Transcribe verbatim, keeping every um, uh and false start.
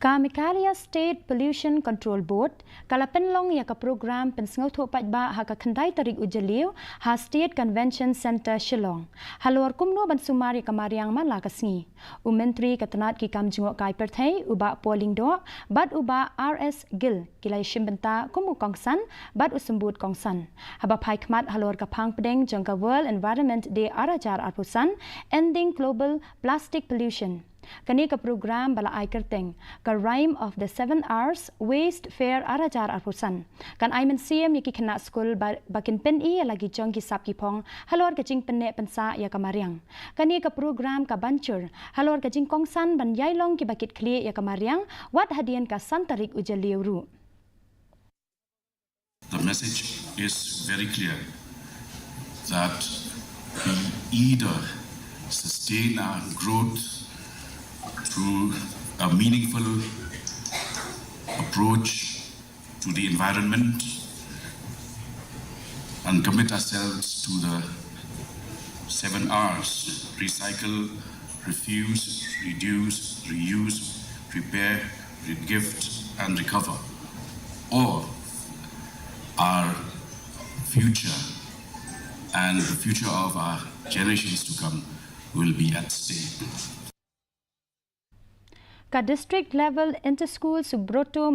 Ka Meghalaya State Pollution Control Board ka la pynlong ïa ka program pynsngewthuh paidbah ha ka khyndai tarik u Jylliew ha State Convention Centre Shillong halor kumno ban sumar ïa ka mariang man la ka sngi. U Myntri ka tnat ki kam jngohkai pyrthei u Bah Paul Lyngdoh bad u Bah R S Gill ki la ïashim bynta kum u kongsan bad u symbud kongsan haba phai khmat halor ka phang pdeng jong ka World Environment Day ar hajar arphew san, Ending Global Plastic Pollution. Kane ka program ba la ai kyrteng ka Rhyme of the Seven R's Waste Fair ar hajar arphew san kan ai mynsiem ïa ki khynnah skul ba, ba kin pyni ïa la ki jong ki sap ki phong halor ka jingpynneh pynsah ïa ka mariang. Kane ka program ka ban jur halor ka jingkongsan ban ïai long kiba kit khlieh ïa ka mariang wat hadien ka san tarik u Jylliew ruh. The message is very clear that we either sustain our growth through a meaningful approach to the environment and commit ourselves to the seven R's: recycle, refuse, reduce, reuse, repair, regift, and recover, or our future and the future of our generations to come will be at stake. Ka District Level Inter-School Subroto